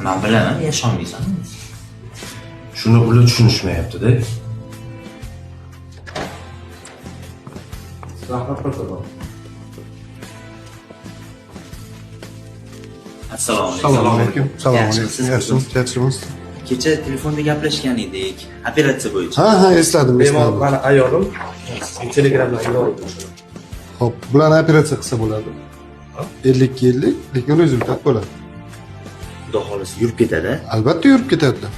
Men bilaman, yasholmaysan. Shuni ular tushunishmayapti-da. Assalomu alaykum. Assalomu alaykum. Assalomu alaykum. Yaxshimisiz? Yaxshimiz, yaxshimiz. Kecha telefonda gaplashgan edik, operatsiya bo'yicha. Ha, ha, esladim, Bemor esladim. mani ayolim Telegramdan yozdi. Xo'p, bularni operatsiya qilsa bo'ladi. 50 ga 50, lekin rezultat bo'ladi. Xudo xohlasa yurib ketadi. Albatta yurib ketadilar.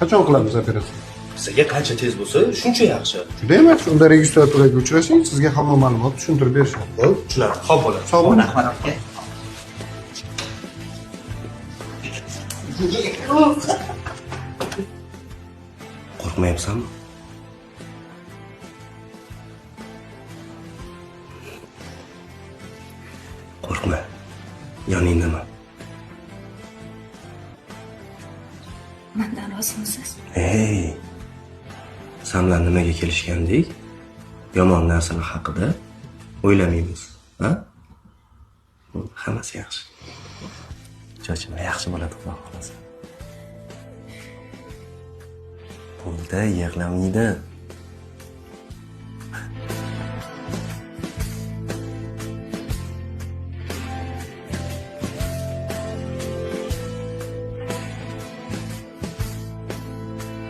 Qachon qilamiz operatsiya? Bizga qancha tez bo'lsa, shuncha yaxshi. Judayam yaxshi. Unda registraturaga uchrashing, sizga hamma ma'lumot tushuntirib berishadi. Bo'ldi, tushunarli. Xo'p bo'ladi. Sog' bo'ling. Rahmat aka. Qo'rqmayapsanmi? Qo'rqma. Yoningdaman. Mandan rozimisiz? Ey! San bilan nimaga kelishgandik? Yomon narsalar haqida o'ylamaymiz, ha? Hammasi yaxshi. Cho'chima, yaxshi bo'ladi, Xudo xohlasa. Bo'ldi, yig'lamaydi.